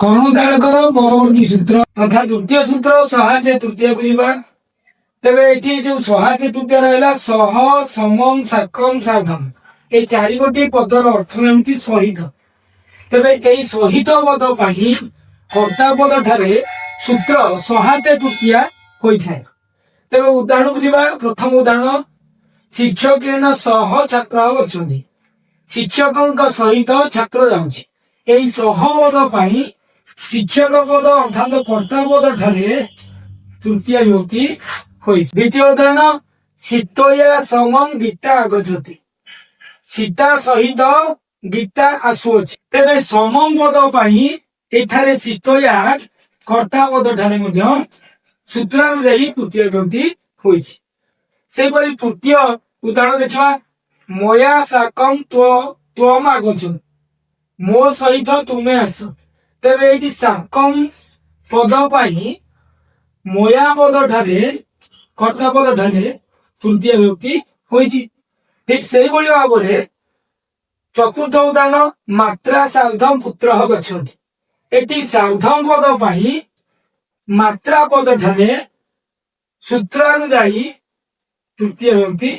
କର୍ମକାରକର ପରବର୍ତ୍ତୀ ସୂତ୍ର ତଥା ଦ୍ୱିତୀୟ ସୂତ୍ର ସହାର୍ଯ୍ୟ ତୃତୀୟକୁ ଯିବା। ତେବେ ଏଠି ଯୋଉ ସହାର୍ଯ୍ୟ ତୃତୀୟ ରହିଲା, ସହ, ସମମ, ସାକମ, ସାର୍ଧମ, ଏଇ ଚାରି ଗୋଟି ପଦର ଅର୍ଥ ହେଉଛି ସହିତ। ତେବେ ଏଇ ସହିତ ପଦ ପାଇଁ କର୍ତ୍ତା ପଦ ଠାରେ ସୂତ୍ର ସହାର୍ଯ୍ୟ ତୃତୀୟା ହୋଇଥାଏ। ତେବେ ଉଦାହରଣକୁ ଯିବା। ପ୍ରଥମ ଉଦାହରଣ, ଶିକ୍ଷକେନ ସହ ଛାତ୍ର ଅଛନ୍ତି। ଶିକ୍ଷକଙ୍କ ସହିତ ଛାତ୍ର ଯାଉଛି। ଏଇ ସହ ପଦ ପାଇଁ ଶିକ୍ଷକ ପଦ ଅର୍ଥାତ କର୍ତ୍ତା ପଦ ଠାରେ ତୃତୀୟ ବିଭକ୍ତି ହୋଇଛି। ଦ୍ୱିତୀୟ ଉଦାହରଣ, ସୀତୟା ସମମ ଗୀତା ଆଗଚ୍ଛତି। ସୀତା ସହିତ ଗୀତା ଆସୁଅଛି। ତେବେ ସମମ ପଦ ପାଇଁ ଏଠାରେ ସୀତୟା କର୍ତ୍ତା ପଦ ଠାରେ ମଧ୍ୟ ସୂତ୍ରାନୁଯାୟୀ ତୃତୀୟ ବିଭକ୍ତି ହୋଇଛି। ସେହିପରି ତୃତୀୟ ଉଦାହରଣ ଦେଖିବା, ମୟା ସାକମ ତ୍ୱମ ଆଗଚ୍ଛ। ମୋ ସହିତ ତୁମେ ଆସ। ତେବେ ଏଇଠି ସାକମ ପଦ ପାଇଁ ମୟା ପଦ ଠାରେ, କର୍ତ୍ତା ପଦ ଠାରେ ତୃତୀୟ ବିଭକ୍ତି ହୋଇଛି। ଠିକ ସେଇଭଳି ଭାବରେ ଚତୁର୍ଥ ଉଦାହରଣ, ମାତ୍ରା ସାର୍ଧମ ପୁତ୍ର ଗଚ୍ଛତି। ଏଠି ସାର୍ଧମ ପଦ ପାଇଁ ମାତ୍ରା ପଦ ଠାରେ ସୂତ୍ରାନୁଯାୟୀ ତୃତୀୟ ବିଭକ୍ତି।